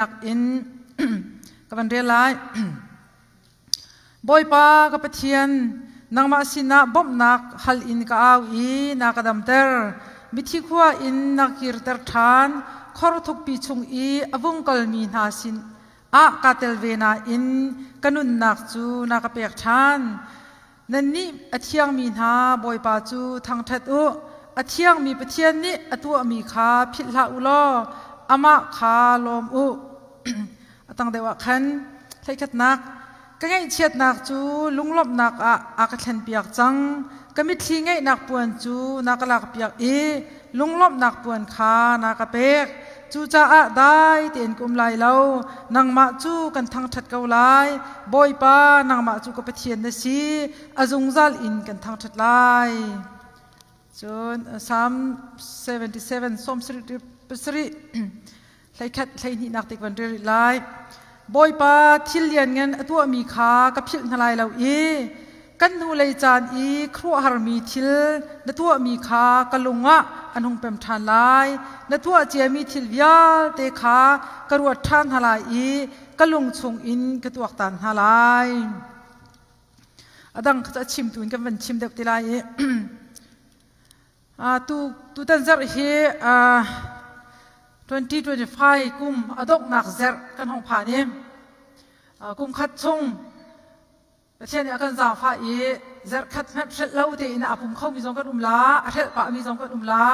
In ka van rel lai. Bawipa ka Pathian, nangmah sinah bawmhnak hal in ka au i na ka damter. Mithi khua in na kirter ṭhan. Khor thukpi chung i a vung kalmi hna sin ah kaa tel ve nain ka nunnak cu na ka pek ṭhan. Nannih a thiangmi hna Bawipa cu thangṭhat u. A thiangmi Pathian nih a tuahmi kha philh hlah u law amah kha lawm u. A tang deuh ah khan hleikhatnak ka ngaihchiatnak cu lunglawmhnak ah a ka thlenpiak cang. Ka mitthli ngaihnak puan cu na ka lakpiak i lunglawmhnak puan kha na ka pek. Cucaah dai tein ka um lai lo. Nangmah cu kan thangṭhat ko lai. Bawipa, nangmah cu ka Pathian na si. A zungzal in kan thangṭhat lai. Cun Psalm 77, Psalm 77, hleikhat hleihnihnak te kan rel rih lai. Bawipa thil lianngan a tuahmi kha ka philh hna lai lo i kan hnulei caan i khuaruahharmi thil na tuahmi kha ka lung ah an hung pem ṭhan lai. Na tuah ciami thil vialte kha ka ruat ṭhan hna lai i ka lung chung in ka tuaktan hna lai. A dang kha cu a chimtu in kan van chim deuh te lai i Tu tutan zarh hi 2025 kum a donghnak zarh kan hong phan i kum khat chung Pathian nih a kan zaangfah i zarh khat hmanh hrelh lo tein a pum khomi zong kan um la, a hrelh pahmi zong kan um la.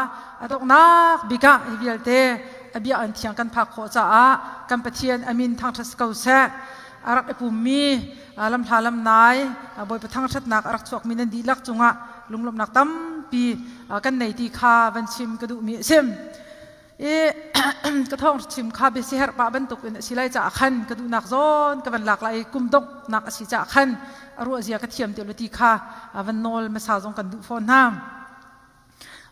A donghnak bik ah hi vialte a bia an thiang kan phak khawh caah kan Pathian a min thangṭhat si ko seh. A rak i pummi lamhla lamnai Bawipa thangṭhatnak a rak chuakmi nan dihlak cungah lunglawmhnak tampi kan nei ti kha van chim ka duhmi a si. I ka thawng chim kha bia siherh pah bantuk in a si lai caah khan ka duhnak zawn ka van lak lai i kum donghnak a si caah khan a ruah zia ka thiam ti lo ti kha van nawl hmasa zong kan duh fawn hna.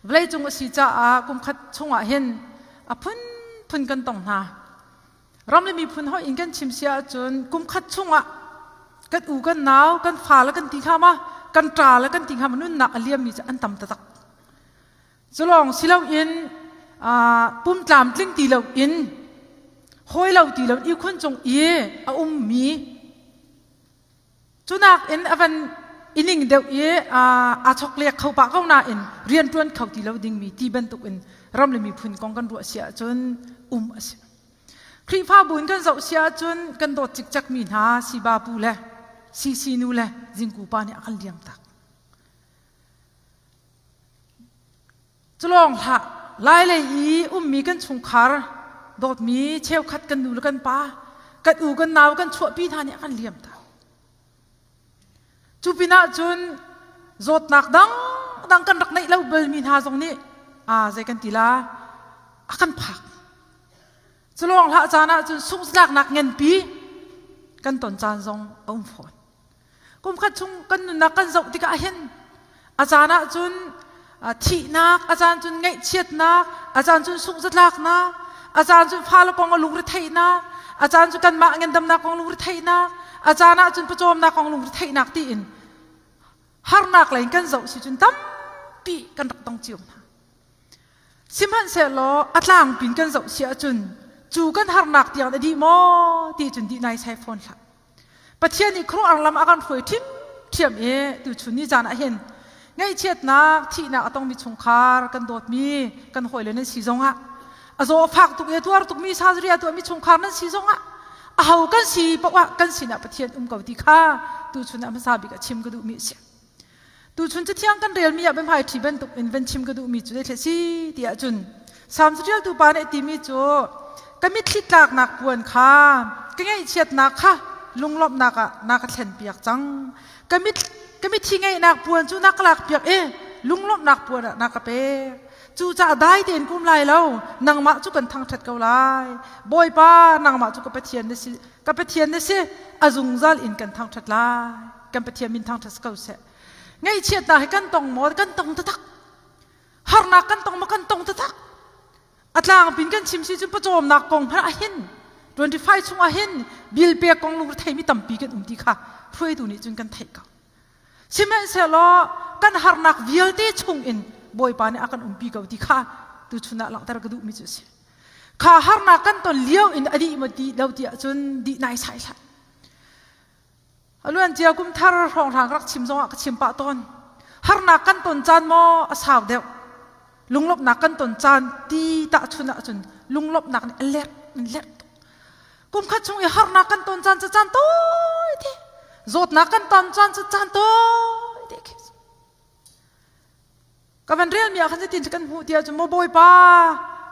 Vawleicung a si caah kum khat chungah hin a phunphun kan tong hna. Ram le miphun hoi in kan chim si ahcun kum khat chungah kan u kan nau kan fa le kan ti hnga ma kan ṭa le kan ti hnga ma nunnak a liammi cu an tam taktak. Culawng si loin pum tlamtling ti loin hawi lo ti lo ihkhun cung i a ummi Cunak in a van i ning deuh i aa chokhlek kho pah ko nain rianṭuan kho ti lo dingmi ti bantukin ram le miphun kong kan ruah si ahcun um a si. Khrihfabu in kan zoh si ahcun kan dawt cikcekmi hna Siba pu le Sisi nu le Zingku pa nih a kan liam tak. Culawng hlah, Lailei i ummi kan chungkhar dawtmi cheukhat kan nu le kan pa, kan u kan nau kan chuahpi hna nih a kan liam tak. Cu pinah cun zawtnak dangdang kan rak neih lo balmi hna zong nih aa zei kan ti la a kan phak. Culawng hlah caan ah cun sunghzatlaknak nganpi kan ton caan zong a um fawn. Kum khat chung kan nunnak kan zoh tikah hin a caan ah cun thihnak, a caan cun ngaihchiatnak, a caan cun sunghzatlaknak, a caan cun fale kong a lungretheihnak, a caan cu kanmah ngandamnak kong lungretheihnak, a caan ah cun pawcawmnak kong lungretheihnak tiin harnak lei in kan zoh si cun tampi kan rak tong cio hna. Sihmanhsehlaw a tlangpin kan zoh si ahcun cu kan harnak tiang a dih maw ti cun dih nai sai fawn hlah. Pathian nih khuaruahhar lam a kan hruai ṭhiamṭhiam i tuchun ni caan ah hin ngaihchiatnak, thihnak a tongmi chungkhar kan dawtmi kan hawile nan si zongah a zaw a fak tuk i a tuar tukmi surgery a tuahmi chungkhar nan si zongah aho kan si paoh ah kan sinah Pathian um ko ti kha tuchun ah hmasa bik ah chim ka duhmi a si. Tuchun cathiang kan relmi ah biahmai ṭhi bantuk in van chim ka duhmi cu zeitleh si ti ahcun Salm caṭialtu pa nih a timi cu ka mitthli tlaknak puan kha ka ngaihchiatnak kha lunglawmhnak ah na ka thlenpiak cang. Ka mit ka mitthi ngaihnak puan cu na ka lakpiak i lunglawmhnak puan ah na ka pek. Cucaah dai tein ka um lai lo, nangmah cu kan thangṭhat ko lai. Bawipa, nangmah cu ka Pathian na si, ka Pathian na si, a zungzal in kan thangṭhat lai. Kan Pathian min thangṭhat si ko seh. Ngaihchiatnak hi kan tong maw? Kan tong taktak. Harnak kan tong maw? Kan tong taktak. A tlangpin kan chim si cun pawcawmnak kong hmanh ah hin 25 chung ah hin bill pek kong lungre mi tampi kan um ti kha hruaitu nih cun kan theih ko. Sihmanhsehlaw kan harnak vialte chung in Bawipa nih a kan umpi ko ti kha tuchun ah langhter ka duhmi cu a si. Kha harnak kan ton lio in a dih maw ti lo ti ahcun dih nai sai hlah. A luan cia kum thar hrawnghrang rak chim zongah ka chim pah tawn. Harnak kan ton caan maw a sau deuh. Lunglawmhnak kan ton caan ti tahchun ahcun lunglawmhnak nih a lerh in lerh tuk. Kum khat chung i harnak kan ton caan cu caan tawi te. Zawtnak kan ton caan cu caan tawi te khi. Ka van relmi ah khan zeitin kan hmuh ti ahcun maw Bawipa,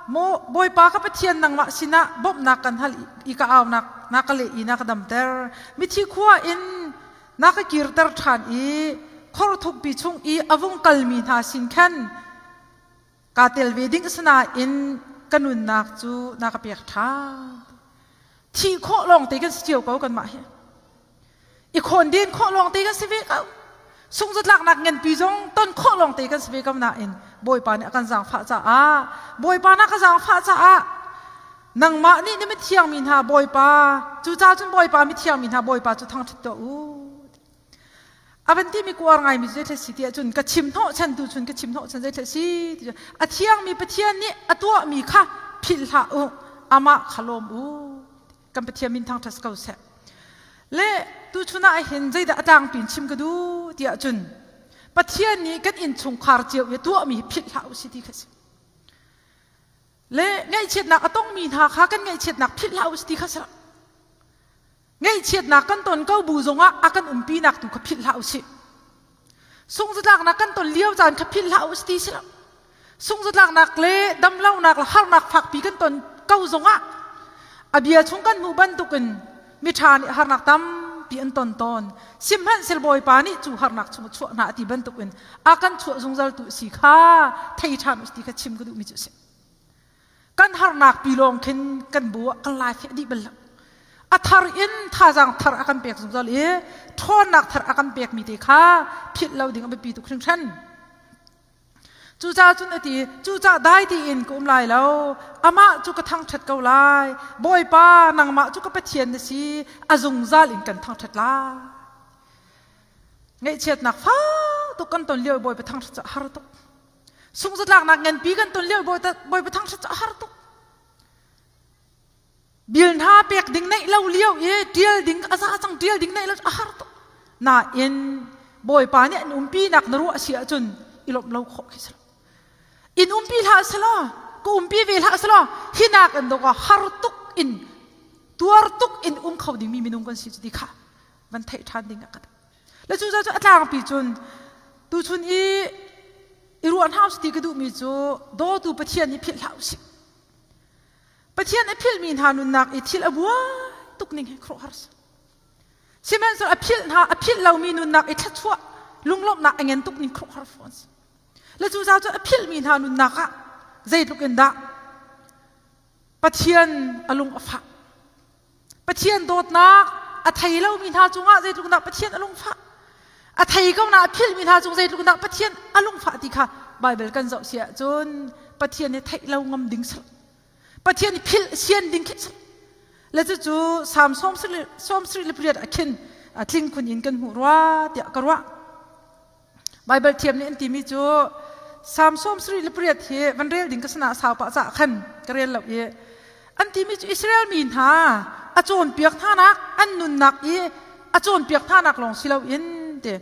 maw Bawipa ka Pathian nangmah sinah bawmhnak kan hal i ka aunak na ka leh i na ka damter. Mithi khua in na ka kirter ṭhan i khor thukpi chung i a vung kalmi hna sin khan kaa tel ve ding asinain ka nunnak cu na ka pek ṭhan. Thih khawh lawng te kan si cio ko kanmah hi. I khawnden khawh lawng te kan si ve ko. Sungzatlaknak nganpi zong ton khawh lawng te kan si ve ko nain Bawipa nih a kan zaangfah caah Bawipa na ka zaangfah caah nangmah nih na mithiang mi hna Bawipa cucaah cun Bawipa mithiang mi hna Bawipa cu thangṭhat tuah u. A van timi kuar ngaimi cu zeitlai si ti ahcun ka chim hnawh chan tu cun ka chim hnawh chan zeitlai si ti a thiangmi Pathian nih a tuahmi kha philh hlah u amah kha lawm u kan Pathian min thangṭhat ko seh. Le tuchun ah hin zeidah a tlangpi in chim ka duh ti ahcun Pathian nih kan innchungkhar cio i tuahmi hi philh hlah u si ti kha si. Le ngaihchiatnak a tongmi hna kha kan ngaihchiatnak philh hlah u si ti kha si. Ngaihchiatnak kan ton ko bu zongah a kan umpinak tu kha philh hlah u sih. Sungzatlaknak kan ton lio caan kha philh hlah u ti si lo. Sungzatlaknak le damlonak le harnak fakpi kan ton ko zongah a bia chung kan hmuh bantukin miṭha nih harnak tampi an ton tawn. Sihmanhsehlaw Bawipa nih cu harnak chung chuah hna a ti bantukin a kan chuah zungzal tu si kha thei ṭhan u ti kha chim ka duhmi cu a si. Kan harnak pi lawng khin kan bu ah kan lai feh dih bal lo. A thar in thazaang thar a kan pek zungzal i ṭhawnnak thar a kan pekmi te kha philh lo ding a biapi tuk hringhran. Cucaah cun a ti, cucaah dai tiin ka um lai lo. Amah cu ka thangṭhat ko lai. Bawipa, nangmah cu ka Pathian na si. A zungzal in kan thangṭhat lai. Ngaihchiatnak fak tuk kan ton lio i Bawipa thangṭhat cu a har tuk. Sungzatlaknak nganpi kan ton lio Bawipa thangṭhat cu a har tuk. Bil hna pek ding neih lo lio i ṭial ding a za cang ṭial ding neih lo a har tuk. Nain Bawipa nih an umpi nak na ruah si ahcun i lawmh lo khawh khi si lo. In umpi hlah selaw, ka umpi ve hlah selaw, hi nak in dawk har tuk in tuar tuk in um kho dingmi minung kan si cu ti kha van theih ṭhan ding a ka Le cu cu a tlangpi cun tuchun i i ruah hna usih ti ka duhmi cu dawtu Pathian hi philh hlah usih. Pathian a philhmi hna nunnak i thil a buai tuk ning hi khuaruahhar si. Sihmanhsehlaw a philh hna a philh lomi nunnak i thluachuah lunglawmhnak a ngen tuk ning khuaruahhar fawn si. Le cu cu a philhmi hna nunnak ah zeitluk in dah Pathian a lung a fah. Pathian dawtnak a thei lomi hna cungah zeitluk dah Pathian a lungfah a thei ko na a philhmi hna cung zeitluk dah Pathian a lungfah ti kha Baibal kan zoh si ahcun Pathian hi theih lo ngam ding si Pathian hi philh sian ding khi si le cucu Salm 78 le pariat ah khin tling khun in kan hmuh rua tiah ka ruah Baibal thiam nih an timi cu Salm 78 hi van rel ding ka sana sau pah caah khan ka rel lo i an timi cu Israel mi hna a cawnpiak hnanak an nunnak i a cawnpiak hnanak lawng si loin ti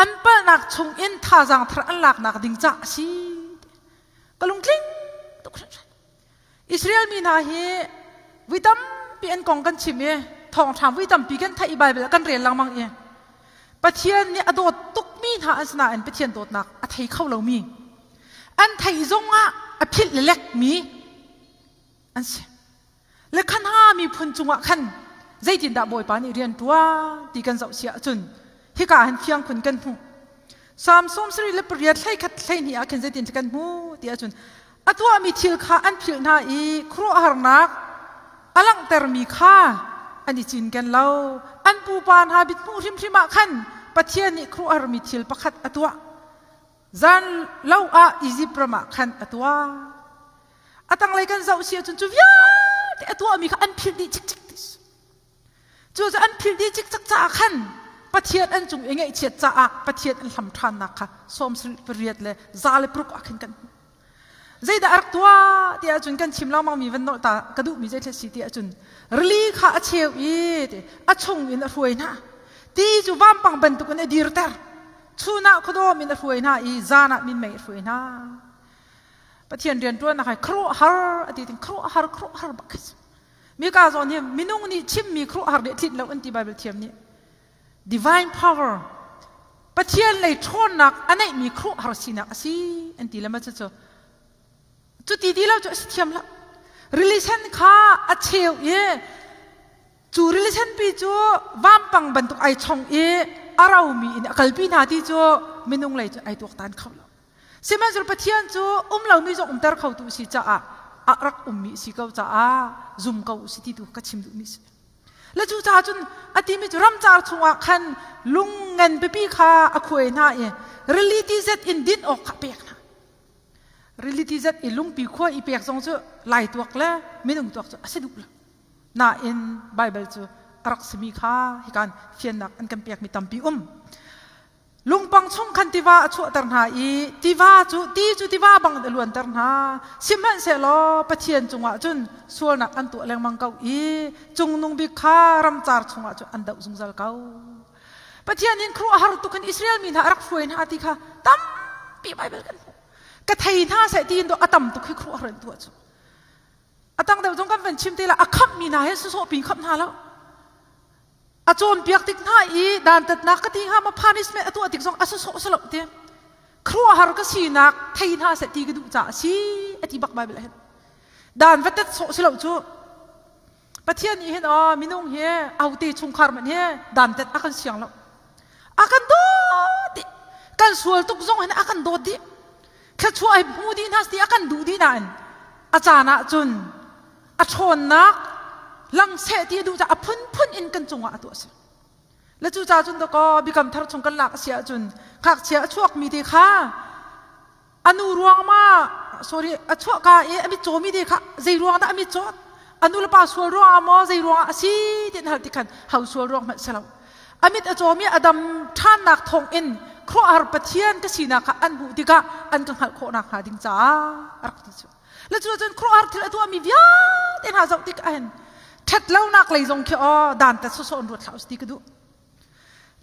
an palhnak chung in thazaang thar an laknak ding cah a si ka lungtling tuk hringhran Israel mi hna hi vui tampi an kong kan chim i thawngṭha vui tampi kan theih i Baibal kan rel lengmang i Pathian nih a dawt tukmi hna an si nain Pathian dawtnak a thei kho lomi an theih zongah a philh lelekmi an si. Le kha hna miphun cungah khan zeitindah Bawipa nih rian ṭuan ti kan zoh si ahcun hika ah hin fiang khun kan hmuh. Salm 78 hleikhat 12 ah khin zeitin kan hmu ti ahcun a tuahmi thil kha an philh hna i khuaruahharnak a langhtermi kha an i cinken lo. An pupa hna mithmuh hrimhrim ah khan Pathian nih khuaruahharmi thil pakhat a tuah. Zan lo ah Izipt ram ah khan a tuah. A tanglei kan zoh si ahcun cu vialte a tuahmi kha an philh dih cikcek ti Cu cu an philh dih cikcek caah khan Pathian an cung i ngaihchiat caah Pathian an hlam ṭhannak kha 78 le 106 ah khin kan hmuh. Zeidah a rak tuah ti ahcun kan chim lengmang mi van nolh ta ka duhmi zei si ti ahcun rili kha a cheu i a chung in a hruai hna. Ti cu vampang bantukin a dirter. Chun ah khuadawm in a hruai hna i zan ah minmei a hruai hna. Pathian rianṭuannak hai khuaruahhar a ti ting khuaruahhar khuaruahhar bak khi si. Mika zawn hi minung nih chimmi khuaruahhar nih tlinh lo an ti Bible thiam nih. Divine power Pathian lei ṭhawnnak a neihmi khuaruahhar sinak a si an ti le ma cucu cuti ti lo cu a si thiam lo. Rili sen kha a cheu i cu rili senpi cu vampang bantuk ai chong i a romi in a kalpi hna ti cu minung lei cu ai tuaktan kho lo. Sihmanhsehlaw Pathian cu um lomi zong umter khotu a si caah a rak ummi a si ko caah zum ko u si ti tu ka chim duhmi a si. Le cu caah cun a timi cu ramcar chungah khan lung ngan pipi kha a khuai hna i rili ti zet in din awk kha a pek hna. Rili ti zet i lungpi khua i pek zong cu lai tuak le minung tuak cu a si duh lo. Nain Baibal cu a rak simi kha hikan fiannak an kan pekmi tampi um. Lungpang chung khan tiva a chuahter hna i tiva cu ti cu tiva bang in a luanter hna. Sihmanhsehlaw Pathian cungah cun sualnak an tuah lengmang ko i cungnung bik kha ramcar chungah cun an doh zungzal ko. Pathian in khuaruahhar tuk in Israel mi hna a rak hruai hna ti kha tampi Baibal kan hmuh. Ka thei hna seh tiin dawh a tam tuk hi khuaruahhar in tuah cu. A tang deuh zong kan van chim te la a khamhmi hna he sawsawh pin khamh hna lo. A cawnpiak tik hna i dantatnak ka ti hnga ma punishment a tuah tik zong a sawsawh si lo ti. Khuaruahhar ka sinak thei hna seh ti ka duh caah a si a ti bak Bible ah hin. Dan va tet sawh si lo cu. Pathian nih hin aw minung hi aute chungkhar man hi dantat a kan siang lo. A kan dawt dih. Kan sual tuk zong hin a kan dawt dih. Thluachuah hi hmu dih hna ti a kan duh dih nain a caan ah cun a ṭhawnnak lang seh ti a duh caah a phunphun in kan cungah a tuah si. Le cu ca cun dakaw biakam thar chung kan lak a si ahcun ngakchia a chuakmi te kha a nu ruang ma sorry a chuahka i a mitcawmi te kha zei ruang dah a mitcawt a nu le pa sual ruang ah maw zei ruang ah a si ti an hal ti khan ho sual ruang hmanh si lo a mit a cawmi a dam ṭhannak thawng in khuaruahhar Pathian ka sinak kha an hmuh tikah an ka hngalh khawh nakhnga ding caah a rak ti cu. Le cu cun khuaruahhar thil a tuahmi vialte hna zoh tik ahhin ṭhat lonak lei zong khi aw dantat sawsawh in ruat hlah usih ti ka duh.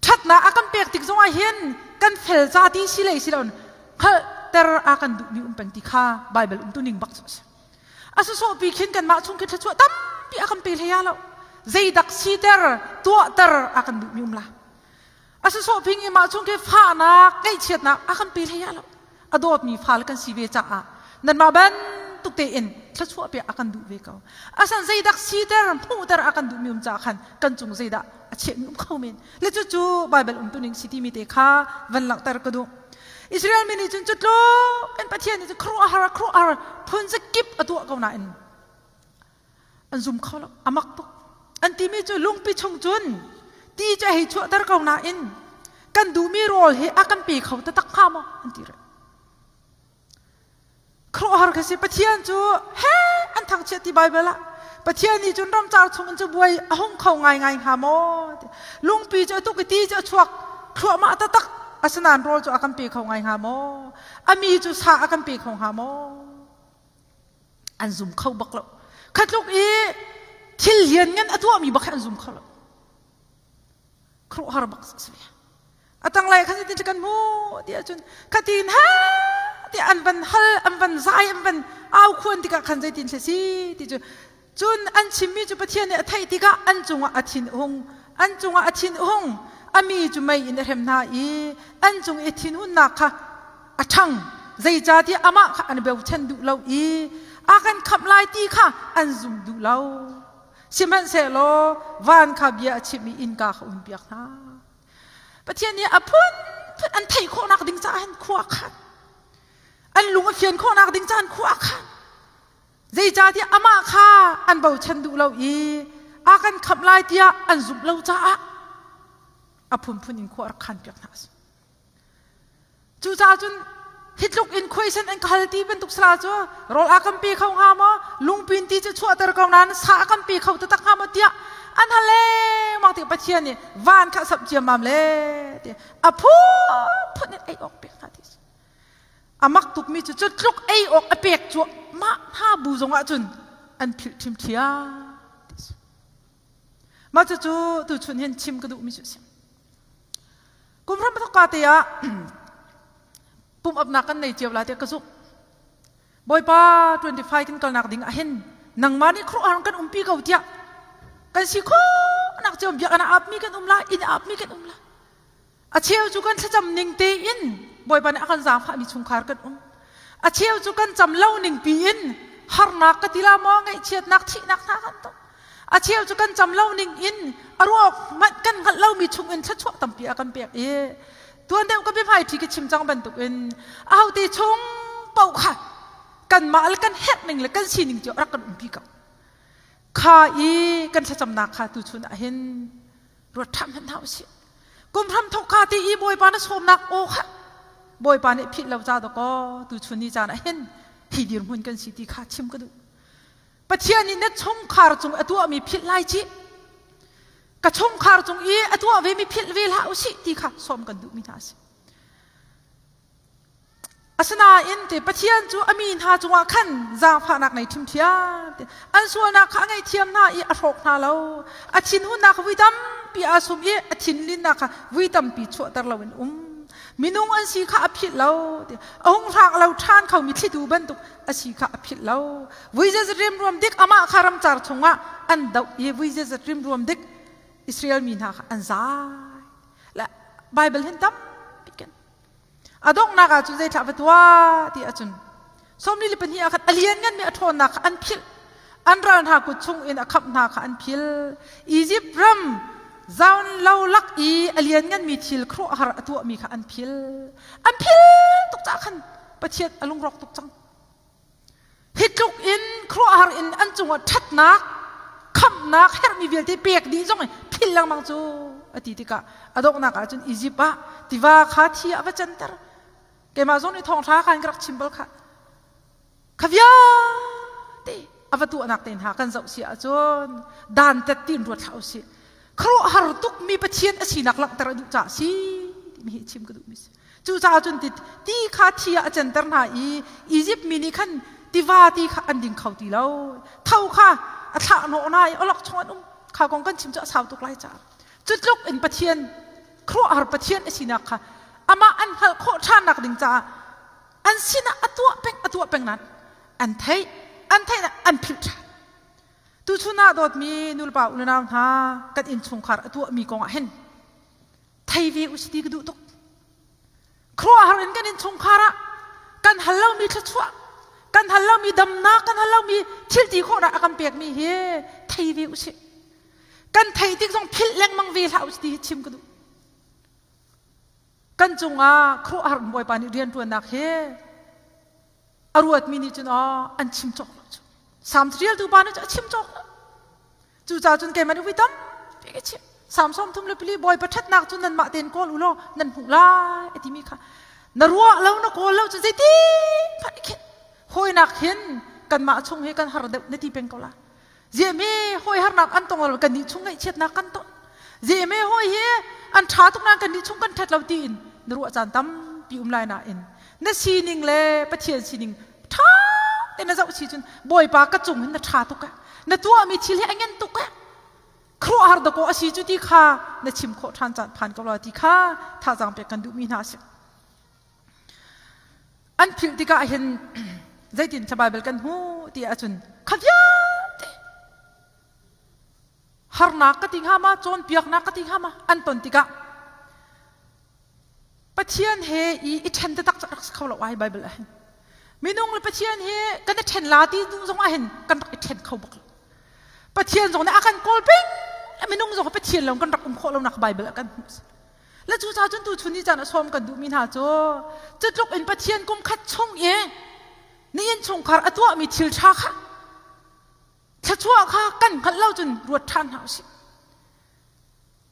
Ṭhatnak a kan pek tik zongah hin kan fel ca ti si lei si loin hngalhter a kan duhmi um peng ti kha Baibal umtuning bak cu a si. A sawsawhpi khin kanmah chung khi thluachuah tampi a kan pe hlei ah lo. Zeidak siter, tuahter a kan duhmi um la. A sawsawh ping i mah chung khi fahnak, ngaihchiatnak a kan pe hlei ah lo. A dawtmi fale kan si ve caah nanmah bantuk tein thluachuah pek a kan duh ve ko. Asan zeidak siter, hmuhter a kan duhmi um caah khan kan cung zeidah a chiahmi um kho men. Le cucu Baibal umtuning si timi te kha van langhter ka duh. Israel mi nih cun cu tluk in Pathian nih cun khuaruahhar khuaruahhar phun zakip a tuah ko nain an zum kho lo a mak tuk an timi cu lungpi chung cun ti cu a hei chuahter ko nain kan duhmi rawl hi a kan pe kho taktak hnga maw an ti rih khuaruahhar ka si Pathian cu he an thangchiat ti Baibal ah Pathian nih cun ramcar chung in cu buai a hung kho ngaingai hnga maw lungpi cu a tuk i ti cu a chuak thluahmah taktak asinain rawl cu a kan pe kho ngai hnga maw a mi cu sa a kan pe kho hnga maw An zum kho bak lo. Kha tluk i thil lianngan a tuahmi bak hi an zum kho lo. Khuaruahhar bak a si. A tanglei khan tin kan hmu ti ahcun khatin ha ti an van hal an van zai an van au khuan tikah khan zeitin thil si ti cu cun an chimmi cu Pathian nih a theih tikah an cungah a thin hung an cungah a thin hung a mi cu mei in a hrem hna i an cung i thinhunnak kha a ṭhang zeicahtiah amah kha an bochan duh lo i a kan khamh lai ti kha an zum duh lo sihmanhsehlaw van kha bia a chimh i innka kha umpiak hna Pathian nih a phunphun an theih khawhnak ding caah hin khua a khan an lung a fian khawhnak ding caah khua a khan zeicahtiah amah kha an bochan duh lo i a kan khamh lai tiah an zumh lo caah a phunphun in khua a rak khan piak hna a si Cucaah cun hi tluk in khuaisen an ka hal ti bantuk sala cu rawl a kan pe kho hnga maw lungpin ti cu chuahter ko nain sa a kan pe kho taktak hnga maw tiah an hal lengmang ti Pathian nih van kha samh ciammam le ti a phunphun in ei awk pek hna ti. A mak tukmi cu cu tluk ei awk a pek cu mah hna bu zong ah cun an philh ṭhimṭhiam. Mah cucu tuchun hin chim ka duhmi cu a si. Kum hram thawkka te ah pumh upnak kan nei cio lai tiah ka zumh. Bawipa 25 kan kalnak ding ah hin nangmah nih khuaruahhar kan umpi ko tiah kan si khawhnak cio biakinn ah apmi kan um lai, inn ah apmi kan um lai. A cheu cu kan thlacam ning tein Bawipa nih a kan zaangfahmi chungkhar kan um. A cheu cu kan cam lo ning piin harnak ka ti la maw ngaihchiatnak thihnak hna kan tong. A cheu cu kan cam lo ning in a ruak hmanh kan hngalh lomi chung in thluachuah tampi a kan pek i tuan deuh ka biahmai ṭhi ka chim cang bantukin ahote chung paoh kha kanmah le kan herh ning le kan sining cio rak kan umpi ko. Kha i kan thlacamnak kha tuchun ah hin ruat ṭhan hmanh hna usih. Kum hram thawk ka ti i Bawipa na sawmnak aw kha Bawipa nih philh lo ca dakaw tuchun ni caan ah hin hi dirhmun kan si ti kha chim ka duh. Pathian nih na chungkhar cung a tuahmi philh lai cih. Ka chungkhar cung i a tuah vemi philh ve hlah usih ti kha sawm kan duhmi hna a si. Asinain te Pathian cu a mi hna cungah khan zaangfahnak nei ṭhimṭhiam te an sualnak kha a ngaihthiam hna i a hrawk hna lo. A thinhunnak kha vui tampi aa sum i a thinlinnak kha vui tampi chuahter loin um. Minung an si kha a philh lo. A hung hrang lo ṭhan khomi thlitu bantuk a si kha a philh lo. Vui zeizat rimruam dik amah kha ramcar chungah an doh i vui zeizat rimruam dik Israel mi hna kha an zai. Le Bible hin tampi kan a donghnak ah cun zeithlah va tuah ti ahcun 42 ah khan a liannganmi a ṭhawnnak kha an philh an ral hna kut chung in a khamh hna kha an phil Izipt ram zaun lo lak i a liannganmi thil khuaruahhar a tuahmi kha an phil an phil tuk caah khan Pathian a lungrawk tuk cang hi tluk in khuaruahhar in an cungah ṭhatnak khamhnak herhmi vialte pek dih zong in phil lengmang cu a ti tikah a donghnak ah cun Izipt ah tiva kha thi ah va canter keimah zong nih thawngṭha khan ka rak chim bal kha kha vialte a va tuahnak te hna kan zoh si ahcun dantat tiin ruat hlah usih khuaruahhar tukmi Pathian a sinak langhter a duh caah si timi hi chim ka duhmi si cucaah cun ti ti kha thi ah a canter hna i Izipt mi nih khan tiva ti kha an ding kho ti lo tho kha a thlah hnawh hna i awlok chung an um kha kong kan chim cu a sau tuk lai caah cu tluk in Pathian khuaruahhar Pathian a sinak kha amah an hngalh khawh ṭhannak ding caah an sinah a tuah peng a tuah peng nain an theih an theih an philh ṭhan tuchun ah dawtmi nulepa unau hna kan innchungkhar a tuahmi kong ah hin thei ve u si ti ka duh tuk khuaruahhar in kan innchungkhar ah kan hal lomi thluachuah kan hal lomi damnak kan hal lomi thil ti khawhnak a kan pekmi hi thei ve u sih kan thei tik zong philh lengmang ve hlah u si ti hi chim ka duh kan cungah khuaruahhar Bawipa nih rianṭuannak hi a ruatmi nih cun aw an chim cawk lo cu Salm ṭialtu pa nih cun a chim cawk lo cucaah cun keimah nih vui tampi ka chim Salm 34 Bawipa ṭhatnak cu nanmah tein kawl u law nan hmuh lai a timi kha na ruah lo na kawl lo cu zeiti hmanh khin hawinak hin kanmah chung hi kan har deuh na ti peng ko lai Ziahme hawi harnak an tong lo kan nih chung ngaihchiatnak kan ton. Ziahme hawi hi an ṭha tuk nain kan nih chung kan ṭhat lo tiin na ruah caan tampi um lai nain na sining le Pathian sining ṭha tein na zoh si cun Bawipa ka cung hin na ṭha tuk eh na tuahmi thil hi a ngen tuk eh khuaruahhar dakaw a si cu ti kha na chim khawh ṭhan caan phan ko la ti kha thazaang pek kan duhmi hna a si. An philh tikah hin zeitin thla Baibal kan hmu ti ahcun kha vialte harnak ka ti hnga ma cawnpiaknak ka ti hnga ma an ton tikah Pathian he i i ṭhen taktak cu rak si kho lo ai Baibal ah hin minung le Pathian he kan i ṭhen la ti duh zong ah hin kan rak i ṭhen kho bak lo Pathian zong nih a kan kawl peng minung zong Pathian lo kan rak um khawh lonak Baibal ah kan hmuh Le cucaah cun tuchun ni caan a sawm kan duhmi hna cu cutluk in Pathian kum khat chung i ni innchungkhar a tuahmi thil ṭha kha thluachuah kha kan hngalh lo cun ruat ṭhan hna usih.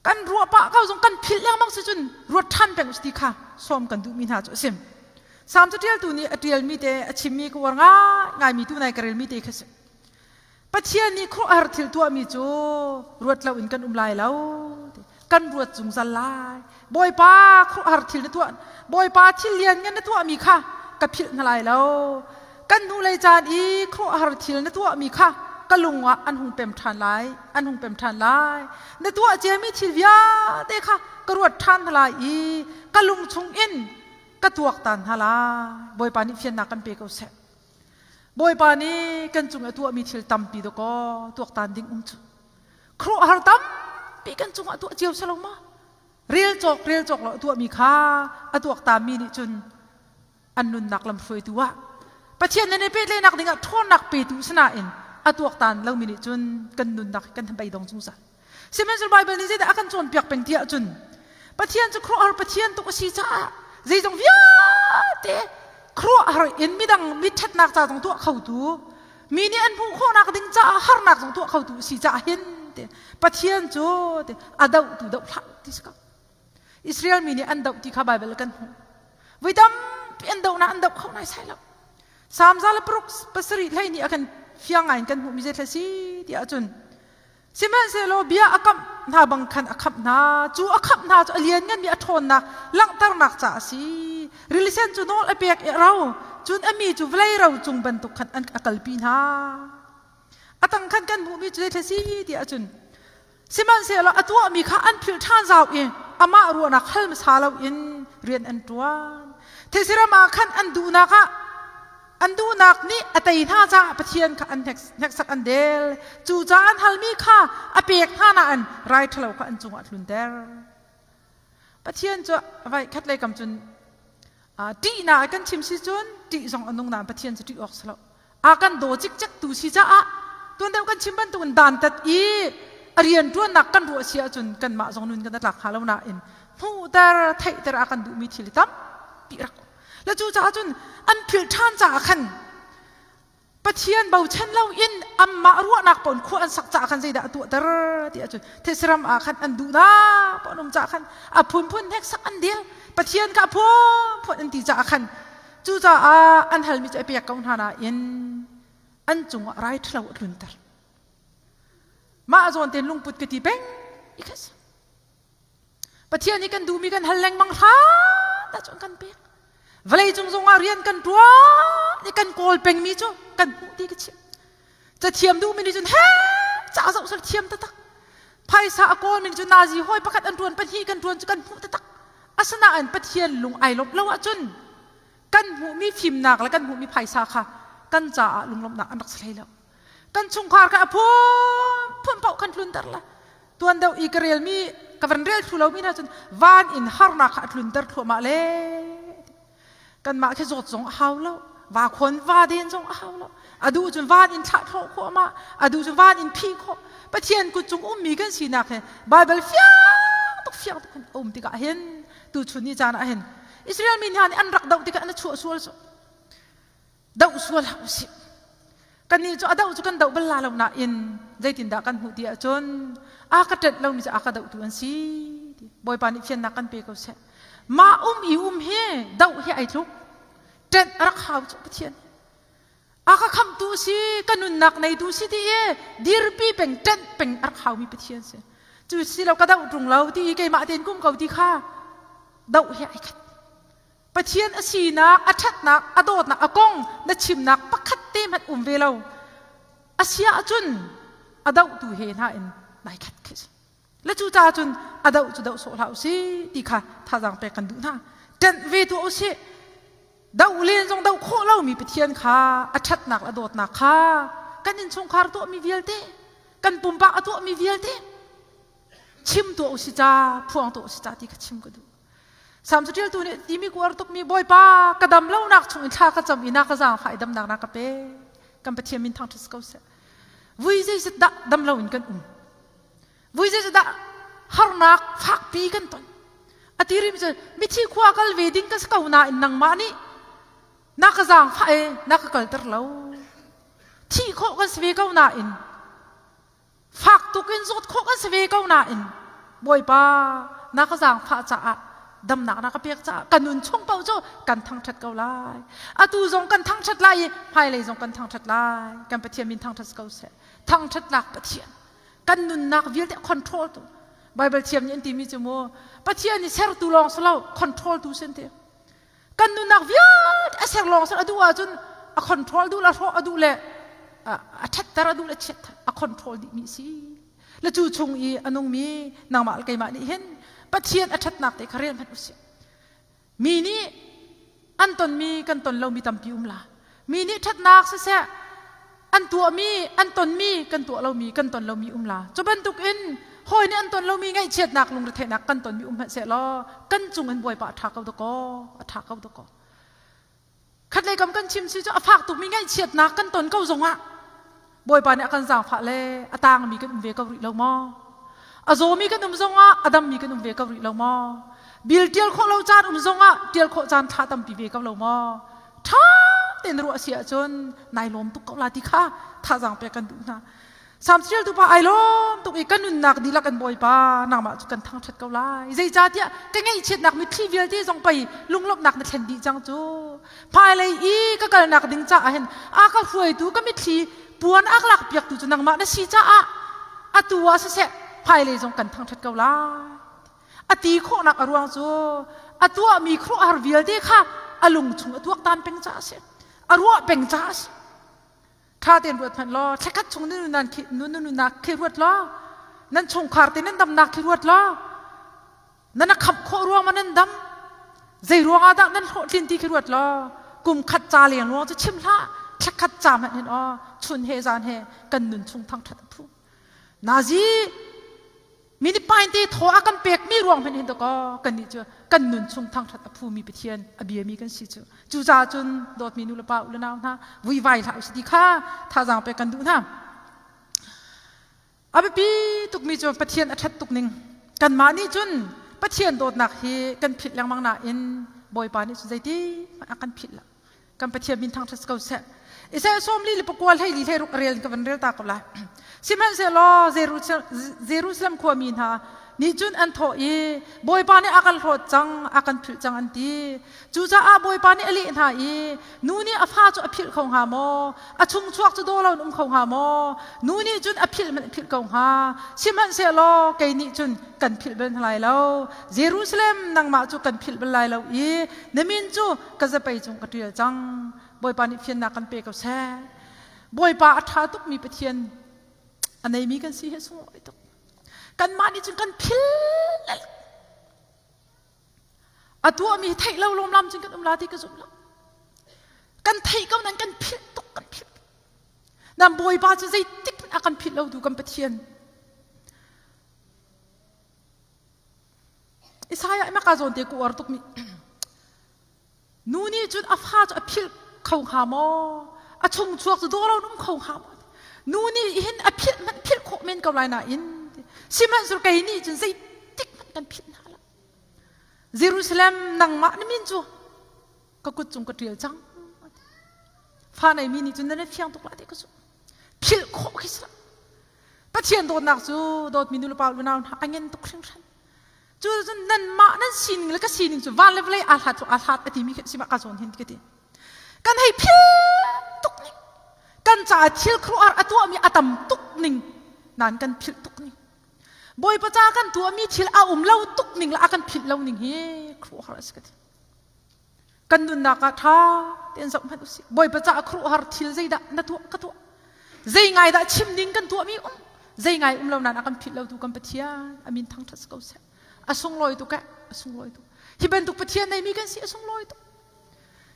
Kan ruah pah ko zong kan philh lengmang si cun ruat ṭhan peng usih ti kha sawm kan duhmi hna cu a si. Salm caṭialtu nih a ṭialmi te a chimmi ka uar ngaingaimi tu nai ka relmi te kha si. Pathian nih khuaruahhar thil tuahmi cu ruat loin kan um lai lo. Kan ruat zungzal lai. Bawipa khuaruahhar thil na tuah. Bawipa thil lianngan na tuahmi kha ka philh hna lai lo. Kan hnulei caan i khuaruahhar thil na tuahmi kha ka lung ah an hung pem ṭhan lai, an hung pem ṭhan lai. Na tuah ciami thil vialte kha ka ruat ṭhan hna lai i ka lung chungin ka tuaktan hna lai. Bawipa nih fiannak kan pe ko seh. Bawipa nih kan cung i a tuahmi thil tampi dawkaw tuaktan ding um cu. Khuaruahhar tampi kan cungah tuah cio si lo ma? Rel cawk rel cawk lo a tuahmi kha a tuaktanmi nih cun an nunnak lamhruaitu ah Pathian nan i pehtlaihnak dingah ṭhawnnak petu sinain a tuaktan lomi nih cun kan nunnak hi kan beidong zungzal. Sihmanhsehlaw Baibal nih zeidah a kan cawnpiak peng ti ahcun Pathian cu khuaruahhar Pathian tuk a si caah zeizong vialte khuaruahhar in midang mi ṭhatnak ca zong tuah khotu mi nih an hmuh khawhnak ding caah harnak zong tuah khotu a si caah hin te Pathian cu te a dohtu doh hlah ti si ko. Israel mi nih an doh ti kha Baibal kan hmuh. Voi tampi an dohnak an doh kho nai sai lo. Salm za le paruk pasarih hlei nih a kan fiang ngai in kan hmuhmi zei thla si ti ahcun sihmanhsehlaw bia a kamh hna bang khan a khamh hna cu a khamh hna cu a liannganmi a ṭhawnnak langhternak caah a si rili sen cu nawl a pek i a ro cun a mi cu vawlei ro cung bantuk khan an a kalpi hna a tang khan kan hmuhmi cu zei thla si ti ahcun Sihmanhsehlaw a tuahmi kha an philh ṭhan zau i amah ruahnak hal hmasa loin rian an ṭuan. Thesiram ah khan an duhnak ah an duhnak nih a tei hna caah Pathian kha an hneksak an del. Cucaah an halmi kha a pek hna nain rai ṭhalo kha an cungah a tlunter. Pathian cu vai khat lei kam cun ṭihnak kan chim si cun ṭih zong a nung nain Pathian cu ṭih awk si lo. A kan daw cikcek tu si caah tuan deuh kan chim bantukin dantat i a rianṭuannak kan ruah si ahcun kanmah zong nun kan tlak hnga lo nain hmuhter theihter a kan duhmi thil tampi rak le cu caah cun an philh ṭhan caah khan Pathian bochan loin anmah ruahnak pawn khua an sak caah khan zeidah a tuahter ti ahcun thesiram ah khan an duhnak pawn um caah khan a phunphun hneksak an dil Pathian kha a phunphun an ti caah khan cucaah an halmi cu a pek ko hna nain an cungah rai ṭhalo a tlunter mah zawn tein lungput ka ti peng i kha Pathian nih kan duhmi kan hal lengmang hrat ahcun kan pek. Vawlei cung zongah rian kan ṭuan i kan kawl pengmi cu kan hmuh ti ka chim. Cathiam duhmi nih cun he ca zoh sal thiam taktak. Phaisa a kawlmi nih cun nazi hawi pakhat an ṭuan pahnih kan ṭuan cu kan hmuh taktak. Asinain Pathian lung ai lawmh lo ahcun kan hmuhmi fimnak le kan hmuhmi phaisa kha kan caah lunglawmhnak an rak si hlei lo. Kan chungkhar kha a phunphun paoh kan tlunter le tuan deuh i ka relmi ka van rel thlu lomi hna cun van in harnak kha a tlunter thluahmah le kanmah khi zawt zong a hau lo va khuan va den zong a hau lo a duh cun van in thlah thlawh khawh ma a duh cun van in phih khawh Pathian kut cung ummi kan sinak he Bible fiang tuk fiang tuk a um tikah hin tu chun ni caan ah hin Israel mi hna nih an rak doh tikah an chuah sual cu doh sual hlah usih kannih cu a doh cu kan doh bal la lo nain zeitindah kan hmuh ti ahcun a ka ṭenh lomi cu a ka dohtu an si bawipa nih fiannak kan pe ko seh mah um i um hi doh hi ai tluk ṭenh a rak hau cu pathian a ka khamhtu si ka nunnak neitu si ti i dirpi peng ṭenh peng a rak haumi pathian si cu si lo ka doh ṭung lo ti i keimah tein kum ko ti kha doh hi ai khat Pathian a sinak, a ṭhatnak, a dawtnak, a kong na chimnak pakhat te hmanh um ve lo. A si ahcun a dohtu he hna in nai khat khi si. Le cu caah cun a doh cu doh sawh hlah usih ti kha thazaang pek kan duh hna. Ṭanh ve tuah usih. Doh len zong doh khawh lomi Pathian kha a ṭhatnak le a dawtnak kha kan innchungkhar tuahmi vialte, kan pumpak a tuahmi vialte chim tuah usih ca, phuang tuah usih ca ti kha chim ka duh. Salm caṭialtu nih timi kuar tukmi Bawipa ka dam lonak chung in thla ka cam i na ka zaangfah i damnak na ka pe. Kan Pathian min thangṭhat ko seh. Vui zeizat dah dam loin kan um. Vui zeizat dah harnak fakpi kan ton. A ti rimi cu mithi khua kal ve ding ka si ko nain nangmah nih na ka zaangfah i na ka kalter lo. Thih khawh kan si ve ko nain Fak tuk in zawt khawh kan si ve ko nain Bawipa na ka zaangfah caah damnak na ka pek caah ka nun chung paoh cu kan thangṭhat ko lai. Atu zong kan thangṭhat lai i hmailei zong kan thangṭhat lai. Kan Pathian min thangṭhat ko seh. Thangṭhatnak Pathian. Kan nunnak vialte control tu. Bible thiam nih an timi cu mu Pathian nih sertu lawng si lo control tu si an ti. Kan nunnak vialte a ser lawng ser a duh ahcun a control duh le hrawh a duh le a ṭhatter a duh le chiatter a control dihmi si. Le cu chung i a nungmi nangmah le keimah nih hin Pathian a ṭhatnak te kha rel hmanh usih. Mi nih an tonmi kan ton lomi tampi um la. Mi nih ṭhatnak siseh an tuahmi an tonmi kan tuah lomi kan ton lomi um la. Cu bantukin hawi nih an ton lomi ngaihchiatnak lungretheihnak kan tonmi um hmanh sehlaw kan cung in Bawipa a ṭha ko dakaw a ṭha ko dakaw. Khatlei kam kan chim si cu a fak tukmi ngaihchiatnak kan ton ko zongah Bawipa nih a kan zaangfah le a tangmi kan um ve ko rih lo maw? A zawmi kan um zongah a dammi kan um ve ko rih lo maw? Bil ṭial khawh lo caan um zongah ṭial khawh caan ṭha tampi ve ko lo maw? Ṭha tein ruah a si ahcun nai lawm tuk ko la ti kha thazaang pek kan duh hna. Salm ṭialtu pa ai lawm tuk i ka nunnak dihlak in Bawipa nangmah cu kan thangṭhat ko lai. Zeicahtiah ka ngaihchiatnak mitthli vialte zong pei lunglawmhnak na thlen dih cang cu. Hmailei i ka kalnak ding caah hin a ka hruaitu ka mitthli puan a ka lakpiaktu cu nangmah na si caah atu ah siseh hmailei zong kan thangṭhat ko lai. A ti khawhnak a ruang cu a tuahmi khuaruahhar vialte kha a lung chung a tuaktan peng caah a si. A ruah peng caah a si. Ṭha tein ruat hmanh law thlakhat chung nan nunnak khi ruat law nan chungkhar te nan damnak khi ruat law nan a khamh khawh ruang ma nan dam zei ruang ah dah nan hlawhtlin ti khi ruat law kum khat ca leng luang cu chim hlah thlakhat ca hmanh hin aw chun he zan he kan nun chung thangṭhat a phu nazi Mi nih painte thaw a kan pekmi ruang hmanh hin dakaw kannih cu kan nun chung thangṭhat a phumi Pathian a biami kan si cu. Cucaah cun dawtmi nu le pa u le nau hna vuivai hlah usih ti kha thazaang pek kan duh hna. A biapi tukmi cu Pathian a ṭhat tuk ning. Kanmah nih cun Pathian dawtnak hi kan philh lengmang nain Bawipa nih cun zeiti hmanh a kan philh lo. Kan Pathian min thangṭhat ko seh. Isaiah sawmli le pakua hleili hleiruk a rel in ka van rel ta ko lai. Sihmanhsehlaw Jerusalem khuami hna nih cun an thawh i Bawipa nih a kan hlawt cang, a kan philh cang an ti. Cucaah Bawipa nih a leh hna i nu nih a fa cu a philh kho hnga maw? A chungchuak cu daw loin um kho hnga maw? Nu nih cun a philh hmanh a philh ko hnga. Sihmanhsehlaw kei nih cun kan philh bal hna lai lo. Jerusalem nangmah cu kan philh bal lai lo i na min cu ka zapei cung ka ṭial cang. Bawipa nih fiannak kan pe ko seh. Bawipa a ṭha tukmi Pathian a neimi kan si hi sunglawi tuk. Kanmah nih cun kan phil a tuahmi hi theih lo lawmlam cun kan um la ti ka zum lo. Kan theih ko nan kan philh tuk kan philh. Nan Bawipa cu zeitik a kan philh lo tu kan Pathian. Isaiah maka zawn te ku uar tuk mi Nu nih cun a fa cu a philh kho hnga maw? A chung chuak cu daw lo um kho hnga maw? Nu nih hin a philh hmanh philh khawh men ko lai nain sihmanhsehlaw kei nih cun zeitik hmanh kan philh hna lo. Jerusalem nangmah na min cu ka kut cung ka ṭial cang. Fa neimi nih cun nan fiang tuk la ti ka zumh. Philh khawh khi si lo. Pathian dawtnak cu dawtmi nu le pa unau hna a ngen tuk hringhran. Cu cun nanmah nan sining le ka sining cu van le vawlei aa hlat aa hlat a timi khi si ka zawn hin ka ti. Kan hei phil tuk ning. Kan caah thil khuaruahhar a tuahmi a tam tuk ning. Nan kan philh tuk ning. Bawipa ca kan tuahmi thil a um lo tuk ning le a kan philh lo ning hi khuaruahhar a si ka ti. Kan nunnak ah ṭha tein zoh hmanh usih. Bawipa caah khuaruahhar thil zeidah na tuah ka tuah. Zei ngai dah chim ding kan tuahmi um. Zei ngai um lo nain a kan philh lotu kan Pathian a min thangṭhat si ko seh. A sunglawi tuk eh, a sunglawi tuk. Hi bantuk Pathian neimi kan si a sunglawi tuk.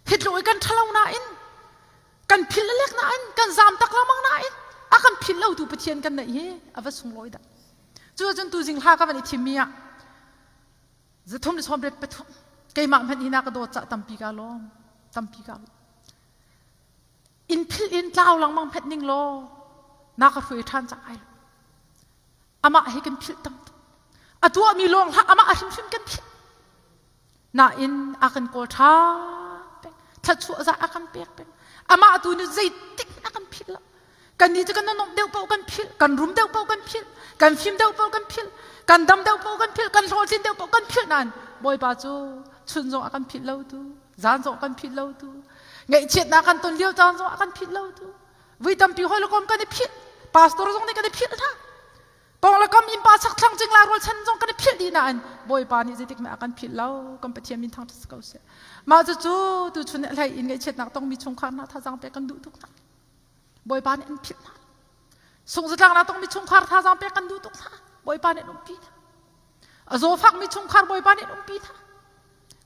Hi tluk i kan ṭhalo nain kan philh lek nain kan zaam tak lengmang nain a kan philh lotu Pathian kan neih hi a va sunglawi dah. Cu cun tuzing hla ka van i thimmi ah zathum le sawmriat pathum keimah hmanh hi na ka dawt cah tampi ka lawm tampi ka lawm in philh in tlau lengmang hmet ning law na ka hruai ṭhan cang ai lo amah hi kan philh tam tuk a tuahmi lawng hlah amah a hrimhrim kan philh nain a kan kawl ṭha peng thluachuah zah a kan pek peng amah tu nih zeitik a kan philh lo Kannih cu kan nuamh deuh paoh kan philh, kan rum deuh paoh kan philh, kan fim deuh paoh kan philh, kan dam deuh paoh kan philh, kan hlawhtlin deuh paoh kan philh nain Bawipa cu chun zong a kan philh lo tu, zan zong a kan philh lo tu, ngaihchiatnak kan ton lio caan zong a kan philh lo tu. Vui tampi hawi le kom kan i philh, pastor zong nih kan i philh hna. Pawng le kam innpa chakthlang cu. cingla rualchan zong kan i philh dih nain Bawipa nih zeitik hmanh a kan philh lo. Kan Pathian min thangṭhat si ko seh. Mah cucu tuchun hlei in ngaihchiatnak tongmi chungkhar hna thazaang pek kan duh tuk hna. Bawipa nih an philh hna. Sungzatlaknak tongmi chungkhar thazaang pek kan duh tuk hna. Bawipa nih an umpi hna. A zawfakmi chungkhar Bawipa nih an umpi hna.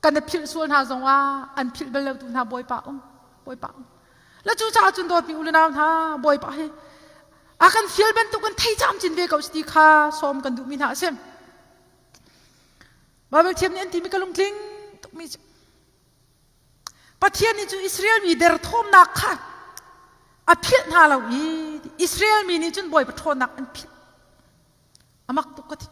Kan i philh sual hna zongah an philh bal lo tu hna Bawipa um. Bawipa um. La cu caah cun dawtmi u le nau hna Bawipa hi a kan fial bantuk kan thei camcin ve ko ti kha sawm kan duhmi hna a si. Bible thiam nih an timi ka lungtling tukmi cu Pathian nih cu Israel mi derthawmnak kha a philh hna lo i Israel mi nih cun Bawipa ṭhawnnak an philh. A mak tuk ka ti.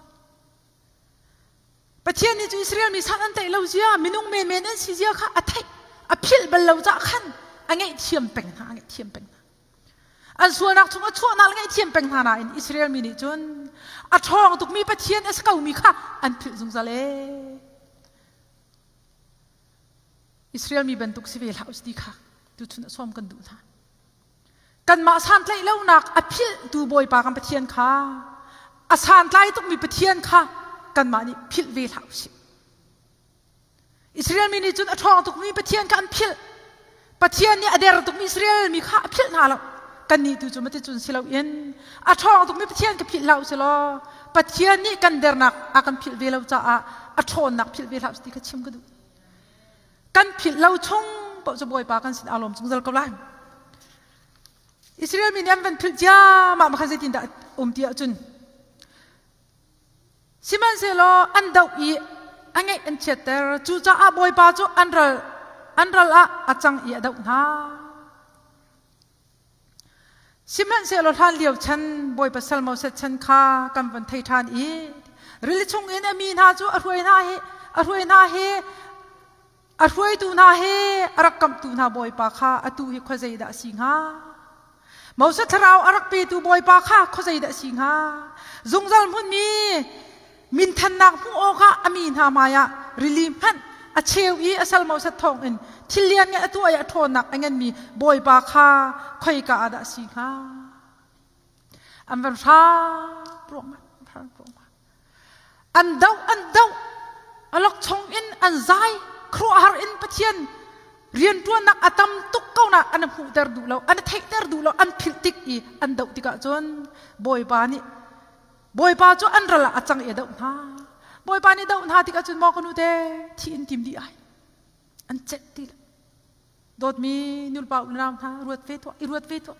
Pathian nih cu Israel mi san an tlaih lo zia, minung menmen an si zia kha a theih, a philh bal lo cah khan a ngaihthiam peng hna, a ngaihthiam peng hna. An sualnak chung a chuahnak le ngaihthiam peng hna nain Israel mi nih cun a ṭhawng tukmi Pathian a si komi kha an philh zungzal ee. Israel mi bantuk si ve hlah us ti kha tuchun a sawm kan duh hna. Kanmah santlaih lonak a philhtu Bawipa kan Pathian kha a santlai tukmi Pathian kha kanmah nih philh ve hlah usih. Israel mi nih cun a ṭhawng tukmi Pathian kha an philh. Pathian nih a der tukmi Israel mi kha a philh hna lo. Kannih tu cu mati cun si loin a ṭhawng tukmi Pathian ka philh hlah usih law Pathian nih kan dernak a kan philh ve lo caah a ṭhawnnak philh ve hlah usih ti kha chim ka duh. Kan philh lo chung paoh cu Bawipa kan sin aa lawm zungzal ko lai. Israel mi nih an van philh ciammam khan zeitindah um ti ahcun sihmanhsehlaw an doh i a ngeih an chiatter cucaah Bawipa cu an ral an ral ah a cang i a doh hna. Sihmanhsehlaw hlan lio chan Bawipa sal Moses chan kha kan van thei ṭhan i rili chungin a mi hna cu a hruai hna hi a hruai hna hi a hruaitu hna he a rak kamhtu hna Bawipa kha atu hi khuazei dah a si hnga? Moses thlarau a rak petu Bawipa kha khuazei dah a si hnga? Zungzal hmunmi minthannak hmuh awkah a mi hna hmaiah rili hmanh a cheu i a sal Moses thawngin thil lian ngan a tuah i a ṭhawnnak a nganmi Bawipa kha khoika ah dah a si hnga? An van hram ruangmang, hram ruangmang. An doh, an doh. Alok chung in an zai. Khuaruahhar in Pathian rianṭuannak a tam tuk ko na an hmuhter duh lo, an theihter duh lo, an philh tik i an doh tikah cun Bawipa nih Bawipa cu an ral ah a cang i a doh hna. Bawipa nih doh hna tikah cun maw ka nu te thi in tim dih ai. An celh ti lo. Dawtmi nulepa unau hna ruat ve tuah, i ruat ve tuah.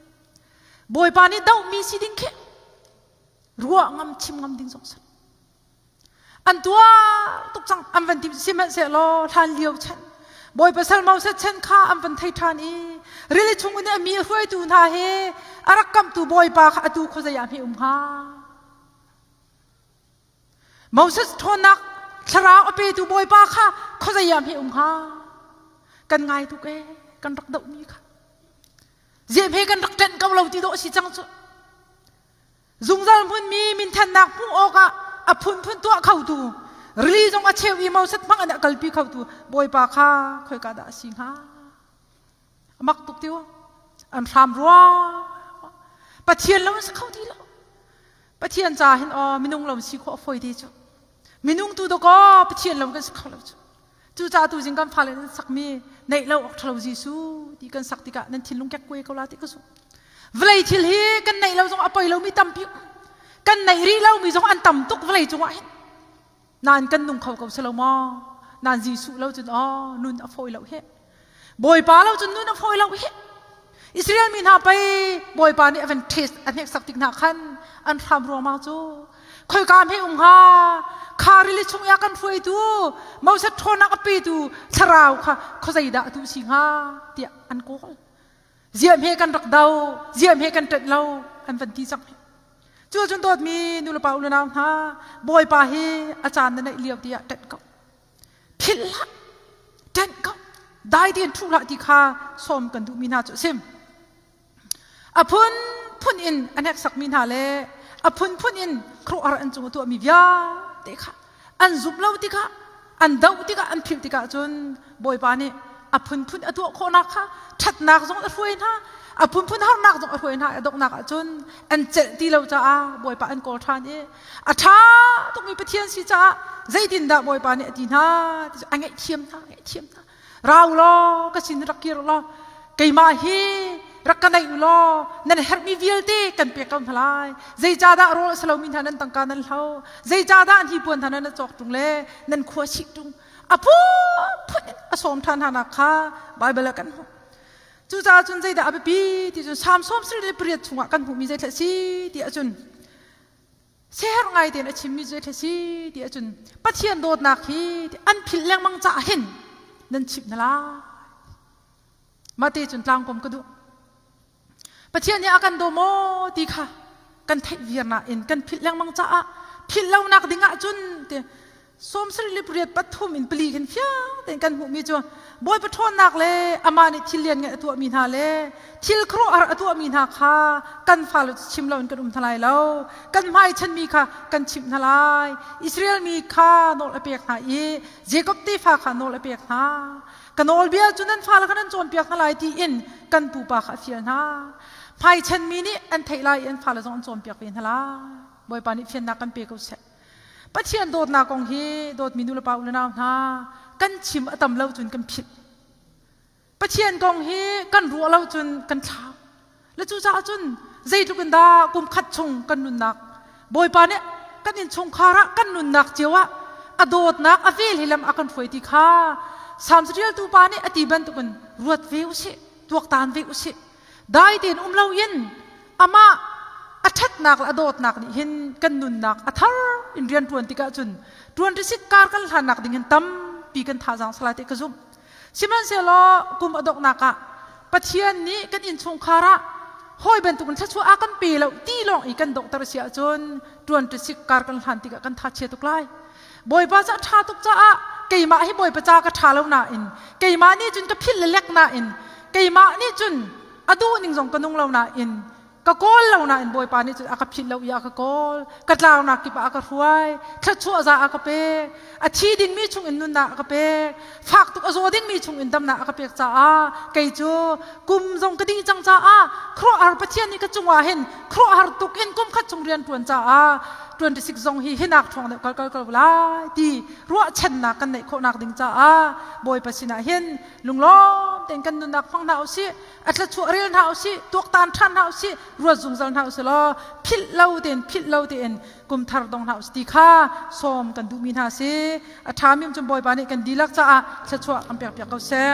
Bawipa nih dohmi si ding khi ruah ngam chim ngam ding zong si. An tuar tuk cang an van tim sihmanhsehlaw hlan lio chan Bawipa sal Moses chan kha an van thei ṭhan i rili chung in a mi a hruaitu hna he a rak kamhtu Bawipa kha atu khuazei ah hme um hnga. Moses ṭhawnnak thlarau a petu Bawipa kha khuazei ah hme um hnga. Kan ngai tuk ee kan rak dohmi kha. Ziah hme kan rak ṭenh ko lo ti dawh a si cang cu. Zungzal hmunmi minthannak hmuh awkah a phunphun tuah khotu, rili zong a cheu i Moses hmang in a kalpi khotu Bawipa kha khoika dah a si hnga? A mak tuk tiu. An hram rua. Pathian lo an si kho ti lo. Pathian ca hin aw minung lo si khawh a fawi te cu. Minung tu dawkaw Pathian lo kan si kho lo cu. Cucaah tu zing kan fale nan sakmi neih lo awk ṭhalo Jesuh ti kan sak tikah nan thinlung kekkuai ko la ti ka zumh. Vawlei thil hi kan neih lo zong a poi lomi tampi kan neih rih lomi zong an tam tuk vawlei cungah hin. Nain kan nung kho ko si lo maw? Nain Jesuh lo cun aw nun a fawi lo hi. Bawipa lo cun nun a fawi lo hi. Israel mi hna pei Bawipa nih a van test a hneksak tik hna khan an hram ruangmang cu khoika hme um hnga kha rili chung i a kan hruaitu Moses ṭhawnnak a petu thlarau kha khuazei dah atu si hnga tiah an kawl ziah hme kan rak do ziah hme kan ṭenh lo an van ti cang cu cun dawtmi nulepa u le nau hna Bawipa hi a caan na neih lio tiah ṭenh ko philh hlah ṭenh ko dai tein ṭhu hlah ti kha sawm kan duhmi hna cu a si a phunphun in a hneksakmi hna le a phunphun in khuaruahhar an cung a tuahmi vialte kha an zumh lo tikah an doh tikah an philh tikah cun Bawipa nih a phunphun a tuah khawhnak kha ṭhatnak zong a hruai hna a phunphun harnak zong a hruai hna a donghnak ah cun an celh ti lo caah Bawipa an kawl ṭhan i a ṭha tukmi Pathian si caah zeitindah Bawipa nih a ti hna ti cu a ngaihthiam hna, ngaihthiam hna. Ra u law ka sin rak kir u law keimah hi rak ka naih u law nan herhmi vialte kan pek ko hna lai. Zeicahdah rawl a si lomi hna nan tangka nan hlo? Zeicahdah hnipuan hna nan cawk ṭung le nan khua chih ṭung? A phunphun in a sawm ṭhan hna nak kha Baibal ah kan hmuh. Cucaah cun zeidah a biapi ti cun Salm 78 chungah kan hmuhmi zeithla a si ti ahcun siaherh ngai tein a chimmi cu a si ti ahcun Pathian dawtnak hi an philh lengmang caah hin nan chimh hna lai. Mah te cun tlangkom ka duh. Pathian nih a kan daw maw ti kha kan theih viar nain kan philh lengmang caah philh lonak ding ahcun ti 78 pathum in pali khin fiang tein kan hmuhmi cu Bawipa ṭhawnnak le amah nih thil lian ngai a tuahmi hna le thil khuaruahhar a tuahmi hna kha kan fale cu chim loin kan um hna lai lo. Kan hmaichanmi kha kan chimh hna lai. Israel mi kha nawl a pek hna i Jakob tefa kha nawl a pek hna. Ka nawlbia cu nan fale kha nan cawnpiak hna lai tiin kan pupa kha a fial hna. Hmaichanmi nih an theih lai i an fale zong an cawnpiak ve hna lai. Bawipa nih fiannak kan pe ko seh. Pathian dawtnak kong hi dawtmi nulepa u le nau hna kan chim a tam lo cun kan philh. Pathian kong hi kan ruah lo cun kan thlau. Le cucaah cun zeitluk in dah kum khat chung kan nunnak Bawipa nih kan innchungkhar ah kan nunnak cio ah a dawtnak a vel hi lam a kan hruai ti kha Salm caṭialtu pa nih a ti bantukin ruat ve usih, tuaktan ve usih. Dai tein um loin amah a ṭhatnak le a dawtnak nih hin kan nunnak a thar in rian ṭuan tikah cun ṭuan risit kar kan hlannak ding hin tampi kan thazaang salai te ka zumh. Sihmanhsehlaw kum a donghnak ah Pathian nih kan innchungkhar ah hawi bantukin thluachuah a kan pe lo ti lawng i kan donghter a si ahcun ṭuan ṭisik kar kan hlan tikah kan tha chia tuk lai. Bawipa cu a ṭha tuk caah keimah hi Bawipa ca ka ṭha lo nain keimah nih cun ka philh le lek nain keimah nih cun a duh ning zong ka nung lo nain ka kawl lo nain Bawipa nih cun a ka philh lo i a ka kawl ka tlaunak kip ah a ka hruai thluachuah za a ka pek a thi dingmi chung in nunnak a ka pek fak tuk a zaw dingmi chung in damnak a ka pek caah kei cu kum zong ka dih cang caah khuaruahhar Pathian nih ka cungah hin khuaruahhar tuk in kum khat chung rian ṭuan caah ṭuan tisik zong hi hinak ṭhawng deuh kal kal kal lai ti ruahchannak kan neih khawhnak ding caah Bawipa sinah hin lunglawm tein kan nunnak hmang hna usih a thluachuah rel hna usih tuaktan ṭhan hna usih ruat zungzal hna usih law philh lo tein philh lo tein kum thar dong hna usih ti kha sawm kan duhmi hna si a ṭhami cun Bawipa nih kan dihlak caah thluachuah kan pek piak ko seh.